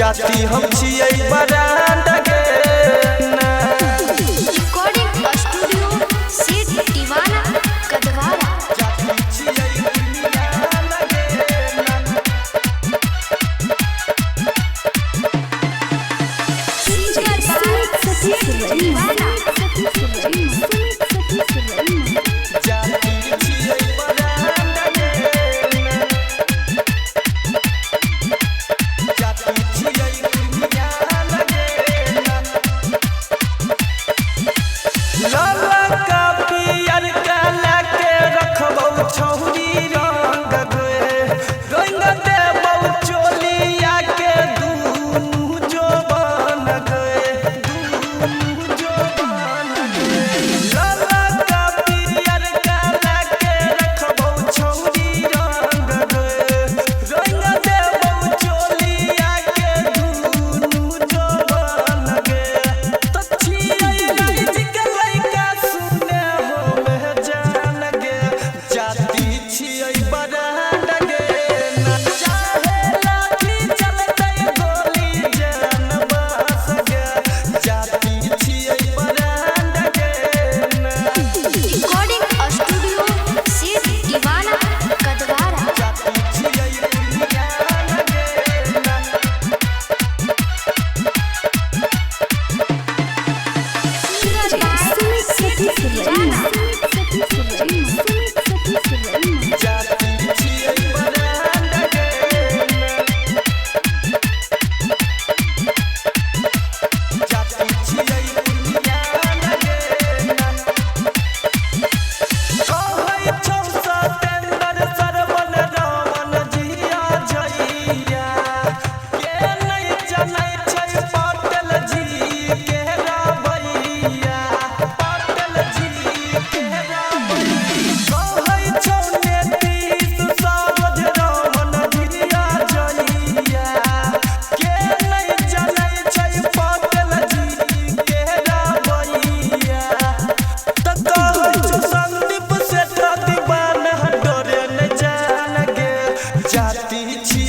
जाति हम छियै बरांड गे ना। रिकॉर्डिंग स्टूडियो सेठ दीवाना कदवारा। जाति छियै पूर्णिया गे ना। सिंगर बाय सेठ दीवाना। जाति छियै बरांड गे ना। जाति छियै पूर्णिया गे ना। लाला का पियर काला के रखबौ छौरी रंग गे, रंग देबौ चोलिया के दुनू जोबन गे, दुनू जोबन गे। लाला का पियर काला के रखबौ छौरी रंग गे, रंग देबौ चोलिया के दुनू जोबन गे। त छियै राज के लइका सुने हो में जान गे, जाति छियै बरांड गे ना। चाहे लाठी चलतै गोली जान बस गे, जाति छियै बरांड गे ना। रिकॉर्डिंग स्टूडियो सेठ दीवाना कदवारा। जाति छियै पूर्णिया गे ना। सिंगर बाय सेठ दीवाना। जाति छियै बरांड गे ना। जाति छियै पूर्णिया गे ना। कहै छौ सतेंद्र सरवन रमन जिया जइया, के नै जनै छै पटेल जी के रवैया, पटेल जी के रवैया। कहै छौ नीतीश सरोज रमन जिया जइया, के नै जनै छै पटेल जी के रवैया। त कहै छौ संदीप सेठ दीवाना डरे नै जान गे, जाति छी